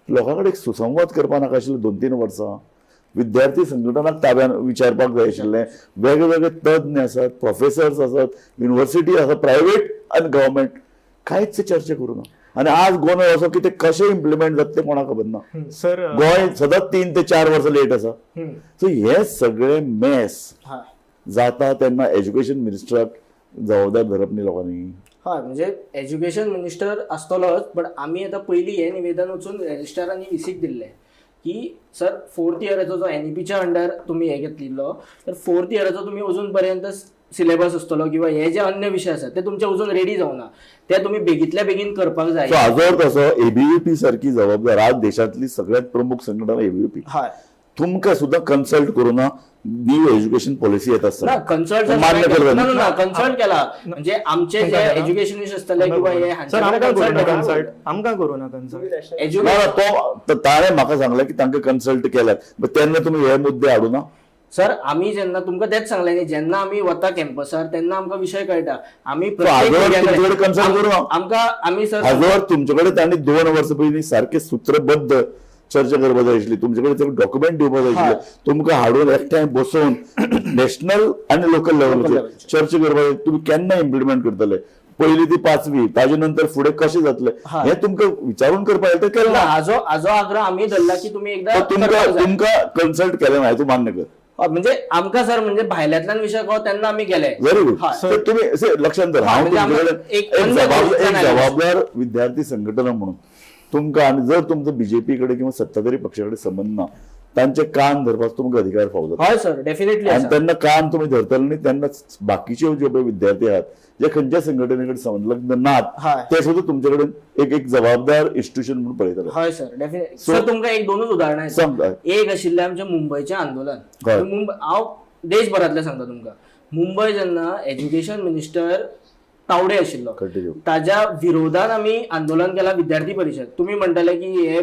लोकां कडेन एक सुसंवाद करपा नाका आशिल्लो. 2-3 वर्सां विद्यार्थी संघटनाक ताब्यान विचारपाक जाय आशिल्लें. वेगळे वेगळे तज्ञ आसात, प्रोफेसर्स आसात, युनिव्हर्सिटी आसा, प्रायवेट आनी गव्हर्मेंट, कांयच चर्चा करूं ना. आनी आज गोंदळ असो की ते कशें इम्प्लिमेंट जाता तें कोणाक खबर ना. सर गोंय सदांच 3 ते 4 वर्सां लेट आसा. सो हे सगळे मेस हय. जाता तेन्ना एज्युकेशन मिनिस्टराक जबाबदार धरप न्ही लोकांनी. हय, म्हणजे एज्युकेशन मिनिस्टर आसतलोच, बट आमी आतां पयलीं हें निवेदन वचून रजिस्ट्रार आनी विसीक दिल्लें की सर फोर्थ इयराचो जो एनईपीच्या अंडर तुमी हें घेतलेलो, तर फोर्थ इयराचो तुमी अजून पर्यंत सिलेबस आसतलो किंवा हे जे अन्य विशय आसात ते तुमचे अजून रेडी जावना, ते तुमी बेगींतल्या बेगीन करपाक जाय. सो हाजो अर्थ असो, एबीव्हीपी सारकी जबाबदार, आज देशांतली सगळ्यात प्रमुख संघटना एबीव्हीपी, हय तुमकां सुद्दां कन्सल्ट करूना न्यू एज्युकेशन पॉलिसी येत ना आसतना कन्सल्ट मान्य करता ना ना कन्सल्ट केला म्हणजे आमचे जे एज्युकेशनिस्ट आसतले किंवा हे सर, आमकां करूं ना हांचे कन्सल्ट, आमकां करूं ना कन्सल्ट. एज्युकेशन ना, तो ताणें म्हाका सांगलें की तांकां कन्सल्ट केल्यात, बट तेन्ना तुमी हे मुद्दे हाडूं ना. सर, आमी जेन्ना तुमकां तेच सांगलें न्ही, जेन्ना आमी वता कॅम्पसार तेन्ना आमकां विशय कळटा. आमी प्रत्येक हाजो भुरग्या तुमचे कडेन कडेन consult करूं हांव. आमकां आमी सर हाजो अर्थ तुमचे कडेन तांणी 2 वर्सां पयलीं सारके सूत्रबद्ध चर्चा करपाक जाय आशिल्ली, तुमचे कडेन डॉक्युमेंट दिवपाक जाय आशिल्ले, तुमकां हाडून एकठांय बसोवन नॅशनल आनी लोकल लेवलाचेर लेवलाचेर. चर्चा करपाक जाय. तुमी केन्ना इम्प्लिमेंट करतले, पयली ती 5वी, ताजे नंतर फुडें कशें जातलें हें तुमकां विचारून करपाक जाय, तें केलें ना, ना. हाजो आग्रह आमी धरला की तुमी एकदां तो तुमकां करपाक जाय. तुमकां कन्सल्ट केलें ना हें तूं मान्य कर. हय, म्हणजे आमकां सर म्हणजे भायल्यांतल्यान विशय कळो तेन्ना आमी गेले. Very good. हय. तर तुम्ही असे लक्षात धरा, हांव म्हणजे तुमचे आमकां कडेन एक अन्य एक गोष्ट नाही. जबाबदार विद्यार्थी संघटना म्हणून तुमकां, आनी जर तुमचो बीजेपी कडेन किंवा सत्ताधारी पक्षा कडेन संबंद ना, तांचे कान धरपाक तुमकां अधिकार फावो जाता. हय सर, डेफिनेटली आनी आसा. तेन्ना कान तुमी धरतले न्ही तेन्ना बाकीचे जे पळय विद्यार्थी आहात जे खंयच्या संघटने कडेन संलग्न नात हय. ते सुद्दां तुमचे कडेन एक एक जबाबदार इन्स्टिट्यूशन म्हणून पळयतले. हय सर, डेफिनेटली सर. तुमकां एक दोनूच उदाहरणां दिता. सांग. एक आशिल्लें आमचें मुंबयचें आंदोलन. हय. मुंबय, हांव देशभरांतलें सांगता तुमकां, मुंबय जेन्ना एज्युकेशन मिनिस्टर तावडे आशिल्लो Continue. ताज्या विरोधान आमी आंदोलन केलां विद्यार्थी परिशद. तुमी म्हणटाले की हे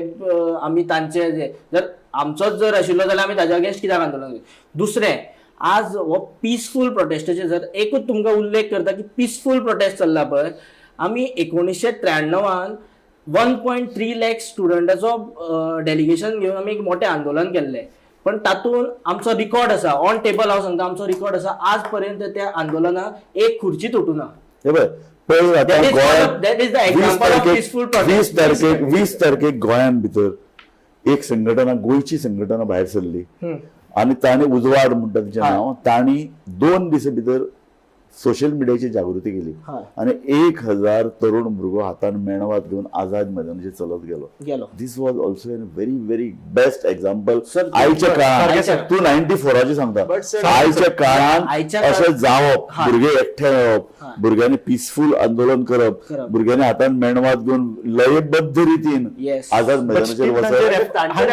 आमी तांचे जे जर आमचोच जर आशिल्लो जाल्यार आमी ताज्या अगेन्स्ट कित्याक आंदोलन केलें. दुसरें, आज हो पिसफूल प्रोटेस्टाचेर जर एकूच तुमकां उल्लेख करता की पिसफूल प्रोटेस्ट चल्ला पळय, आमी 1993 1.3 लॅक स्टुडंटाचो डेलिगेशन घेवन आमी एक मोठें आंदोलन केल्लें, पण तातूंत आमचो रिकॉर्ड आसा ऑन टेबल. हांव सांगता, आमचो रिकॉर्ड आसा, आज पर्यंत त्या आंदोलनाक एक खुर्ची तुटूना. हे पळय, पळय आतां That is गोंयांत that is the example of peaceful protest. 20 तारखेक गोंयांत भितर एक संघटना, गोंयची संघटना भायर सरली आनी तांणी उजवाड म्हणटा तिचें नांव, तांणी 2 दिसां भितर सोशल मिडियाची जागृती केली हय. आनी 1000 तरुण भुरगो हातान मेणवात घेवन आझाद मैदानाचेर चलत गेलो. गेलो. This was also an very very best example. Sir, आयच्या काळात, सारकें तूं 94चे सांगता, But sir, आयच्या काळात आयच्या अशें जावप, हय. भुरगे एकठांय येवप, हय. भुरग्यांनी पिसफूल आंदोलन करप, करप. भुरग्यांनी हातान मेणवात घेवन लयबद्ध रितीन Yes. आझाद मैदानाचेर वचप.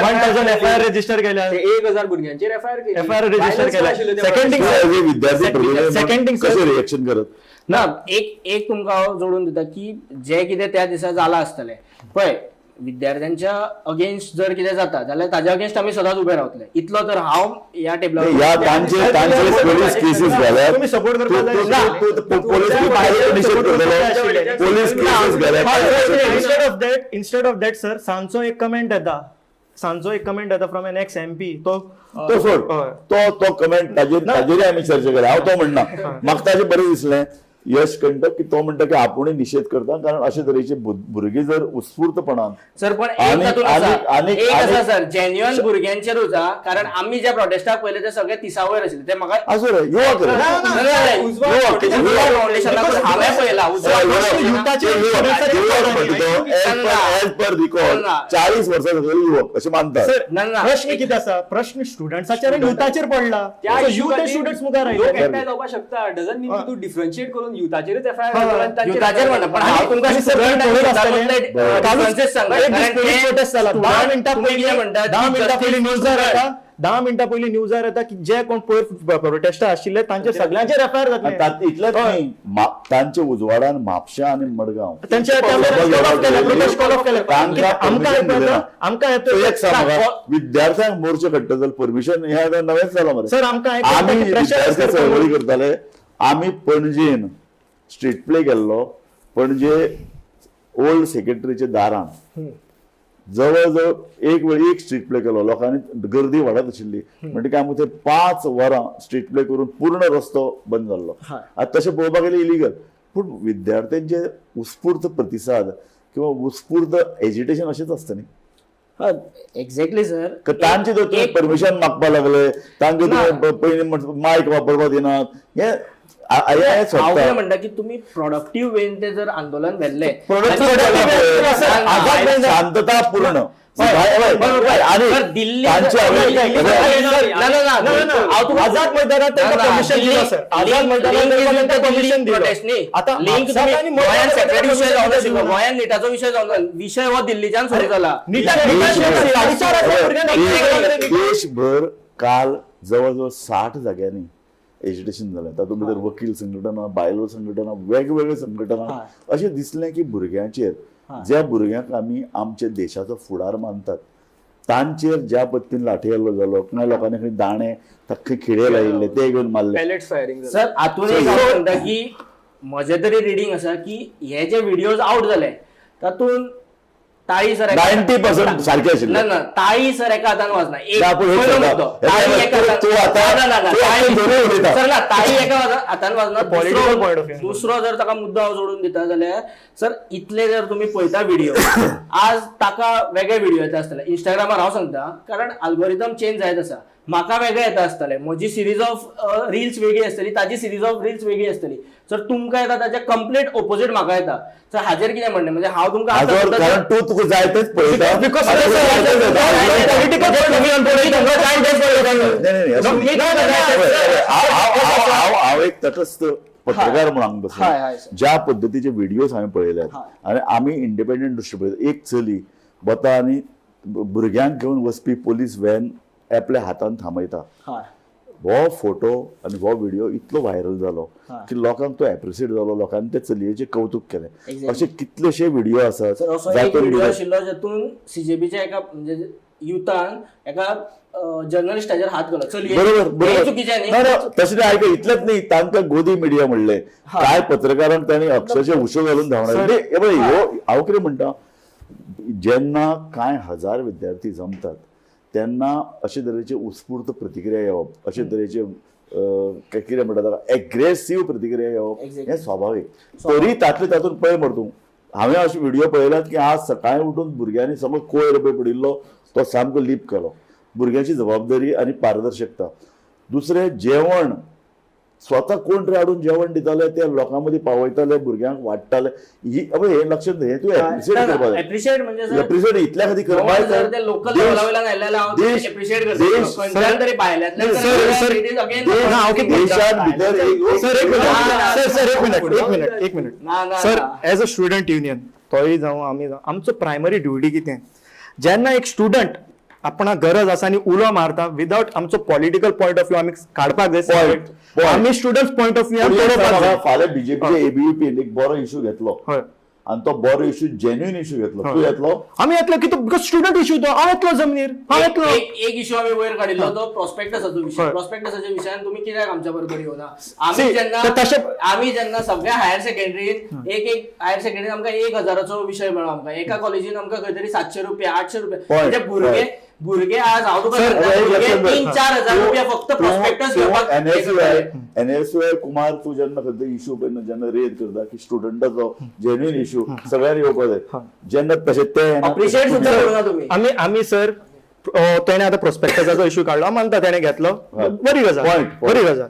1000 एफआयआर रजिस्टर केल्या. ते 1000 भुरग्यांचेर एफआयआर केली. एफआयआर रजिस्टर Violence केल्या. आशिल्लें ते. Second thing, तूं as a विद्यार्थी प्रतिनिधी Second thing, sir. कशें रिएक्शन करत? ना, एक एक तुमकां हांव जोडून दिता की जें कितें त्या दिसा जालां आसतलें पळय, विद्यार्थ्यांच्या अगेन्स्ट जर कितें जाता जाल्यार ताज्या अगेन्स्ट आमी सदांच उबे रावतले, इतलो तर हांव ह्या टेबलार. ह्या तांचे तांचे पोलीस केसीस घाल्यात. तुम्ही support करपाक जाय. पोलीस निशेध करतलो, पोलीस केसीस घाल्यात. Instead of that sir, सांजचो एक कमेंट येता, सांजचो एक कमेंट येता फ्रॉम एन एक्स एमपी तो. तो सोड, हय. तो तो कमेंट ताजेर ताजेरय आमी चर्चा केली. हांव तो म्हणना, म्हाका ताजें बरें दिसलें यश कंटक की तो म्हणटा की आपूणय निशेध करता, कारण अशे तरेचे भुरगे जर उत्स्फूर्तपणान सर, पण एक तातूंत आसा, एक आसा सर, जेन्युअन भुरग्यांचेरूच हा, कारण आमी ज्या प्रोटेस्टाक पळयले ते सगळे 30 वयर आशिल्ले, ते म्हाका आसूं रे, युवक रे. उजवाड फाउंडेशनाक हांवें पळयला, उजवाड एज पर रिकॉर्ड 40 वर्सां सकयल युवक अशें मानतात. सर, ना, ना. प्रश्न कितें आसा, प्रश्न स्टुडंट्साचेर आनी युथाचेर पडला. त्या युथ issue खातीर स्टुडंट्स मुखार लोक आयले. एकठांय जावपाक शकता, डजंट मीन की तूं डिफरन्शिएट करून युथाचेरच एफआयआर. युथाचेर म्हणटा, पण हांव तुमकां आनी सर, student पळयत आनी आसतले. युथा कालूच differences सांगता. एक दीस कारण पोलीस ते प्रोटेस्ट जाला. 10 student मिनटां तुमी कितें पयलीं, म्हणटात 10 की मिनटां पयलीं justice न्यूजार for येता, 10 मिनटां पयलीं न्यूजार येता की जे कोण पयर प्रोटेस्टा आशिल्ले तांचे सगळ्यांचेर एफआयआर आनी जातले. इतलेंच न्ही, तांच्या उजवाडान म्हापशा आनी मडगांव तांचे कॉल ऑफ केले, प्रोटेस्ट कॉल ऑफ केले. तांकां आमकां permission दिलें ना. आमकां तो एक सांग येता म्हाका, विद्यार्थ्यांक मोर्चा काडटा जाल्यार परमिशन हें आतां नवेंच जालां मरे. सर, आमकां आयकूंक आमी येता की pressure विद्यार्थी आसता. चळवळी करताले, आमी पणजेन स्ट्रीट प्ले केल्लो, पणजे ओल्ड सेक्रेटरीच्या दारान जवळ जवळ एक वेळ एक स्ट्रीट प्ले केलो. लोकांनी गर्दी वाडत आशिल्ली म्हणटकीर आमी थंय 5 वरां स्ट्रीट प्ले करून पूर्ण रस्तो बंद जाल्लो. आतां तशें पळोवपाक गेल्यार इलिगल, पूण विद्यार्थ्यांचे उत्स्फूर्त प्रतिसाद किंवा उत्स्फूर्त एजिटेशन अशेंच आसता न्ही. Exactly sir. तांचे जर तुमी परमिशन मागपाक लागले, तांकां तुमी पयलीं मायक वापरपाक दिनात, हें I हांव कितें सोदता म्हणटा की तुमी प्रोडक्टीव वेन ते जर आंदोलन व्हेल्लें Productive शांततापूर्ण बरोबर. आणि तर दिल्ली तांचे ना, ना, ना, ना, ना, हांव तुका- आझाद मैदानात तांकां ना, ना, permission दिलो, sir. Azad मैदानात तांकां permission दिलो. आता आता म्हापसात आनी गोंयान मडगांव सेपरेट विशय permission जावन आशिल्लो दिलो. गोंयान निटाचो विशय जावन ना. विशय हो दिल्लीच्यान सुरू जाला. साडेचार हजार भुरग्यांक देशभर काल जवळजवळ 60 जाग्यांनी एजिटेशन जालें. तातूंत भितर वकील संघटना, बायलो संघटना, वेगवेगळे संघटना. अशें दिसलें की भुरग्यांचेर, ज्या भुरग्यांक आमी आमच्या देशाचो फुडार मानतात तांचेर ज्या पद्दतीन लाठी हल्लो जालो, कांय लोकांनी खंय दाणे खंय खिळे लायिल्ले ते घेवन मारले. Palettes firing. सर, हातून एक हांव म्हणटा की म्हजें तरी रिडींग आसा की हे जे व्हिडियोज आउट जाले तातूंत ताळी सर 90% सारखे आशिल्ले. ना ना, ताळी सर एका हातान वाजना. एक ना, पूण हे पयलो सांगा. मुद्दो. हे ताळी सांगा. एका हातान- तू आता- ना, ना, ना, तू आता ताळी- जरूर उलयता. सर ना, ताळी एका हातान वाजना. Political point of view. दुसरो जर ताका मुद्दो हांव जोडून दिता जाल्यार सर, इतले जर तुमी पळयता व्हिडिओ, आज ताका वेगळे व्हिडिओ येता आसतले इंस्टाग्रामार. हांव सांगता कारण अल्गोरिदम चेंज जायत आसा. म्हाका वेगळे येता आसतले, म्हजी सिरीज ऑफ रिल्स वेगळी आसतली, ताजी सिरीज ऑफ रिल्स वेगळी आसतली. सर तुमकां येता ताच्या कंप्लीट ओपोजीट म्हाका येता. सर हाजेर कितें म्हणणें? म्हणजे हांव तुमकां आतां हाजो सुद्दां कारण तूं तुका जाय तेच पळयता. Because sir, political point of view आणि political जाय तेच पळयता. नाही, नाही, असं तुम्ही- नाही. हांव- हांव हांव एक तटस्थ पत्रकार म्हणून हांगा हय, हय, बसला. सर. ज्या पद्दतीचे व्हिडिओज हांवें पळयल्यात आनी आमी इंडिपेंडंट दृश्टी पळयता, एक चली वता आनी भुरग्यांक घेवन वचपी पोलीस व्हॅन आपल्या हातान थांबयता. हय. हो फोटो आनी हो व्हिडिओ इतलो व्हायरल जालो की लोकांक तो एप्रिसिएट जालो, लोकांनी ते चलयेचें कौतुक केलें. Exactly. असे कितलेशे व्हिडिओ आसात सर, असो एक जातून व्हिडिओ भितर- आशिल्लो जातून सीजेबीच्या एका म्हणजे युथान एका जर्नलिस्टाचेर हात घालो चलये. बरोबर हे बरोबर. चुकीचें न्ही? ना, ना, तशें नाही, ऐक, इतलेंच नाही, तांकां गोदी मिडिया म्हणले, काय पत्रकारांक तांणी अक्षरशः उशो घालून धांवडायले. हे पळय, ह्यो हांव कितें म्हणटा, जेन्ना कांय हजार विद्यार्थी जमतात तेन्ना अशे तरेचे उत्स्फूर्त प्रतिक्रिया येवप, अशे तरेचे कितें म्हणटा ताका, एग्रेसीव प्रतिक्रिया येवप हें स्वाभावीक. तरी तातले तातूंत पळय मरे तूं, हांवें अशे व्हिडिओ पळयल्यात की आज सकाळीं उठून भुरग्यांनी सगळो कोयर पळय पडिल्लो तो सामको लीप केलो. भुरग्यांची जबाबदारी आनी पारदर्शकता. दुसरें, जेवण स्वता कोण तरी हाडून जेवण दिताले, ते लोकां मदीं पावयताले, भुरग्यांक वाडटाले. ही अबे हे लक्षात हे तूं एप्रिशिएट करपाक जाय. एप्रिशिएट म्हणजे सर, एप्रिशिएट इतल्या खातीर गोवा करपाक जर ते लोकल लेवला वयल्यान आयले जाल्यार हांव एप्रिशिएट करता. खंयच्यान तरी भायल्यांतल्यान सर, सर, ना, हांव कितें देशात भितर एक सर एक मिनिट, सर सर एक मिनिट, एक मिनिट, एक मिनिट. ना, ना, सर, ना. एज अ स्टुडंट युनियन तोय जावं आमी जावं, आमचो प्रायमरी ड्युटी कितें, जेन्ना एक स्टुडंट आपणाक गरज आसा आनी उलो मारता, विदाउट आमचो पॉलिटिकल पॉयंट ऑफ व्यू आमी काडपाक जाय. Point, point. आमी स्टुडंट पॉयंट ऑफ व्यू फाल्यां बीजेपीच्या एबीव्हीपीन एक बरो इशू घेतलो हय. आनी तो बरो इशू, जेन्युइन इशू घेतलो, तूं येतलो? आमी येतलो की because student issue तो, हांव येतलो जमनीर, हांव येतलो. एक एक इशू आमी वयर काडिल्लो तो प्रॉस्पेक्टसाचो विशय. हय. प्रॉस्पेक्टसाच्या विशयान तुमी कित्याक आमच्या बरोबर येवना? आमी See, जेन्ना तर तशें- आमी जेन्ना सगळ्या हायर सेकंडरीत एक एक हायर सेकंडरीत आमकां 1000चो विशय मेळ्ळो, आमकां एका कॉलेजीन आमकां खंय तरी 700 रुपया, 800 रुपया. म्हणजे भुरगे भुरगे आज हांव तुका Sir, सांगता, एक भुरगे लक्षात दवर. 3-4 हजार रुपया फक्त प्रॉस्पेक्टस घेवपाक हे करताले. एनएसयूआय कुमार, तूं जेन्ना खंयचो इशू पळय जेन्ना रेज करता की स्टुडंटाचो जेन्युइन इशू सगळ्यांनी येवपाक जाय, जेन्ना तशें ते येना, अप्रिशिएट सुद्दां करूना तुमी. आमी आमी सर, तेणे आतां प्रोस्पेक्टसाचो इशू काडलो, हांव मानता तेणे घेतलो, बरी गजाल. Point, point. बरी गजाल,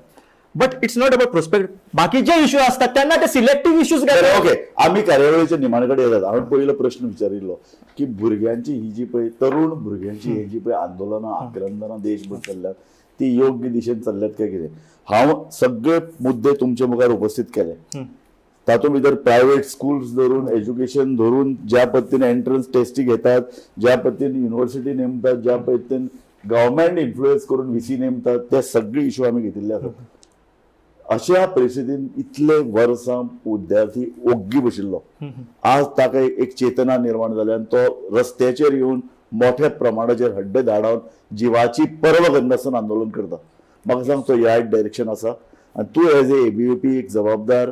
but it's not about prospect. बाकीचे इशू असतात त्यांना ते सिलेक्टिव्ह इश्यूज बरें, ओके, आमी कार्यावळीच्या निमाणे कडेन येतात. हांवें पयलो प्रश्न विचारिल्लो की भुरग्यांची ही जी पळय तरुण भुरग्यांची ही जी पळय आंदोलनां आक्रंदनां देशभर चल्ल्यात ती योग्य दिशेन चल्ल्यात काय कितें. हांव सगळे मुद्दे तुमचे मुखार उपस्थित केले, तातूंत भितर प्रायव्हेट स्कूल्स धरून, एज्युकेशन धरून, ज्या पद्दतीन एंट्रन्स टेस्टी घेतात, ज्या पद्दतीन युनिव्हर्सिटी नेमतात, ज्या पद्दतीन गव्हर्मेंट इन्फ्लुएन्स करून व्ही नेमतात, ते सगळे इशू आमी घेतिल्ले आसात. अशा परिस्थितीन इतले वर्सां विद्यार्थी ओग्गी बशिल्लो, आज ताका एक चेतना निर्माण जाली आनी तो रस्त्याचेर येवन मोठ्या प्रमाणाचेर हड्डे धाडावन जिवाची पर्वा करिनासतना आंदोलन करता. म्हाका सांग, तो रायट डायरेक्शन आसा? आनी तूं एज ए एबीव्हीपी एक जबाबदार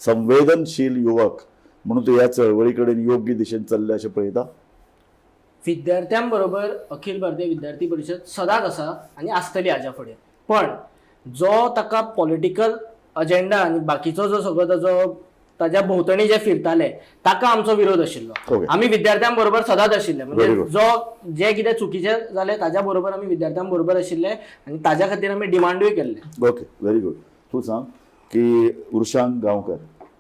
संवेदनशील युवक म्हणून तूं ह्या चळवळी कडेन योग्य दिशेन चल्ले अशें पळयता? विद्यार्थ्यांबरोबर अखिल भारतीय विद्यार्थी परिशद सदांच आसा आनी आसतली हाज्या फुडें. पण जो ताका पॉलिटिकल अजेंडा आनी बाकीचो जो सगळो ताजो ताज्या भोंवतणी जे फिरताले ताका आमचो विरोध आशिल्लो. आमी विद्यार्थ्यां बरोबर सदांच आशिल्ले. Very म्हणजे good. जो जे कितें चुकीचें जालें ताज्या बरोबर आमी विद्यार्थ्यां बरोबर आशिल्ले आनी ताज्या खातीर आमी डिमांडूय केल्ले. Okay, very good. तूं सांग, की वृषांक गांवकर,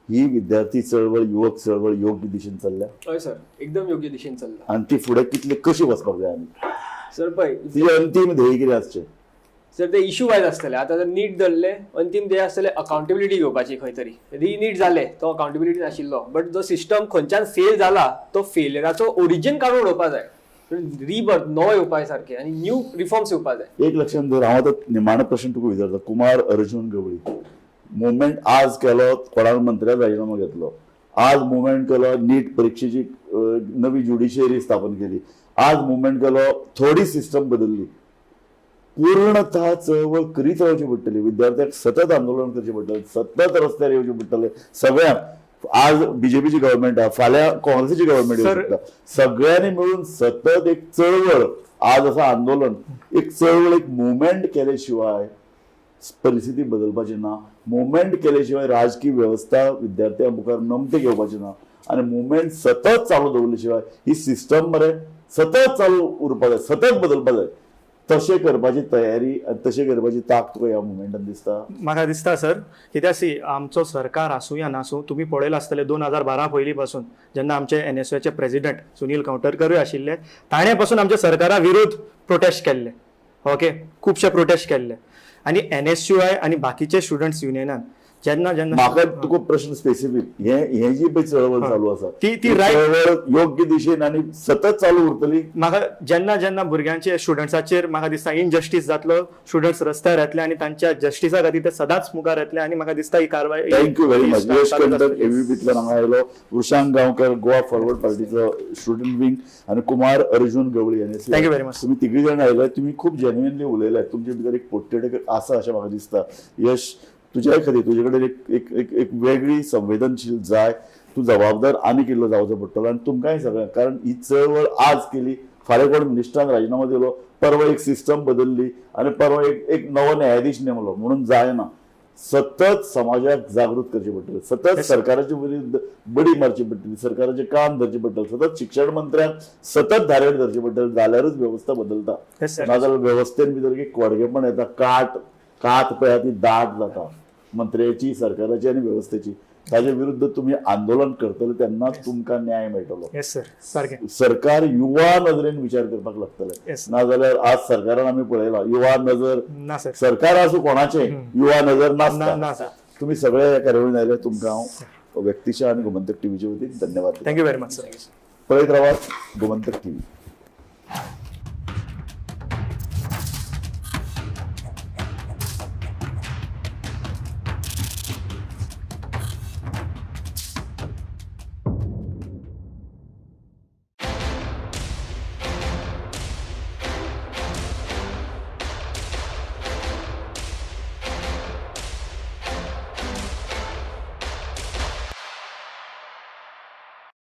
ही विद्यार्थी चळवळ, युवक चळवळ योग्य दिशेन चल्ल्या? हय सर, एकदम योग्य दिशेन चल्ला. आनी ती फुडें कितली कशी वचपाक जाय आनी सर पळय, तिचे अंतीम ध्येय कितें आसचें? सर ते इशू वायज आसतले. आतां जर नीट धरले, अंतीम ध्येय आसतले अकाउंटेबिलिटी घेवपाची. खंय तरी री नीट जाले तो अकाउंटेबिलिटी नाशिल्लो, बट जो सिस्टम खंयच्यान फेल जाला तो फेलियराचो ओरिजिन काडून उडोवपा जाय, रिबर्थ नवो येवपा सारकें आनी न्यू रिफॉर्म्स येवपा जाय. एक लक्षात दवर, हांव आतां निमाणो प्रश्न तुका विचारता. कुमार अर्जुन गवळी मुवमेंट आज केलो, कोणाक मंत्र्याक राजिनामो घेतलो, आज मुवमेंट केलो, नीट परिक्षेची नवी ज्युडिशियरी स्थापन केली, आज मुवमेंट केलो, थोडी सिस्टम बदलली. पूर्णतः चळवळ करीत रावची पडटली, विद्यार्थ्यांक सतत आंदोलन करचें पडटलें, सतत रस्त्यार येवचें पडटलें सगळ्यांक. आज बीजेपीची गव्हर्मेंट आहा, फाल्यां काँग्रेसीची गव्हर्मेंट येवं सर- शकता. सगळ्यांनी मिळून सतत एक चळवळ, आज असा आंदोलन, एक चळवळ, एक मुवमेंट केले शिवाय परिस्थिती बदलपाची ना. मुवमेंट केले शिवाय राजकीय वेवस्था विद्यार्थ्यां मुखार नमते घेवपाची ना. आनी मुवमेंट सतत चालू दवरले शिवाय ही सिस्टम मरे सतत चालू उरपा जाय, सतत बदलपा जाय. तशें करपाची तयारी आनी तशें करपाची ताक तुका ह्या मुवमेंटान दिसता? म्हाका दिसता सर, कित्याक सी आमचो सरकार आसूं या नासूं, तुमी पळयलां आसतलें 2012 पयलीं पासून जेन्ना आमचे एनएसयूचे प्रेसिडेंट सुनील कंवटरकरूय आशिल्ले, ताणें पासून आमच्या सरकारा विरोध प्रोटेस्ट केल्ले, ओके, खुबशे प्रोटेस्ट केल्ले. आनी एनएसयूआय आनी बाकीचे स्टुडंट्स युनियनान जेन्ना जेन्ना म्हाका तुका प्रश्न स्पेसिफीक, हे हे जी पळय चळवळ चालू आसा ती- ती right- चळवळ योग्य दिशेन आनी सतत चालू उरतली? म्हाका जेन्ना जेन्ना भुरग्यांचे स्टुडंट्साचेर म्हाका दिसता इनजस्टीस जातलो, स्टुडंट्स रस्त्यार येतले आनी तांच्या जस्टिसा खातीर ते सदांच मुखार येतले. आनी म्हाका दिसता ही कारवाय thank you very much. ही यश चालूच कंटक आसतली. एबीपीतल्यान हांगा आयलो, वृषांक गांवकर गोवा फॉरवर्ड पार्टीचो स्टुडंट विंग आनी कुमार अर्जुन गवळी एन Thank you very much. तुम्ही तिगूय जाण आयले, तुमी खूब जेन्युइनली उलयले, तुमचे भितर एक पोट्टेड आसा अशें म्हाका दिसता. यश, तुज्याय खातीर तुजे कडेन एक एक एक एक वेगळी संवेदनशील जाय, तूं जबाबदार आनीक इल्लो जावचो पडटलो आनी तुमकांय सगळ्यांक, कारण ही चळवळ आज केली, फाल्यां कोण मिनिस्टरान राजिनामो दिलो, परवा एक सिस्टम बदलली आनी परवा एक एक नवो न्यायाधीश नेमलो म्हणून जायना. सतत समाजाक जागृत करचे पडटले, सतत सरकाराचे विरुद्ध बडी मारची पडटली, सरकाराचे कान धरचे पडटले, सतत शिक्षण मंत्र्यांक सतत धारेर धरचे पडटले, जाल्यारूच वेवस्था बदलता. Yes, sir. नाजाल्यार वेवस्थेन भितर एक कोडगेपण येता, काट कात पळय ती दाट जाता मंत्र्याची, सरकाराची आनी वेवस्थेची. ताजे विरुद्ध तुमी आंदोलन करतले तेन्नाच तुमकां न्याय मेळटलो. येस सर, सारकें. सरकार युवा नदरेन विचार करपाक लागतले, Yes. नाजाल्यार आज सरकारान आमी पळयला युवा नजर ना सर, सरकार आसूं कोणाचें, युवा नजर ना नासता. ना सर. तुम्ही सगळे या कार्यावळीन आयले, तुमकां हांव व्यक्तिशा आनी गोमंतक टीव्हीच्या वतीन धन्यवाद. Thank you very much sir. पळयत रावात गोमंतक टीव्ही.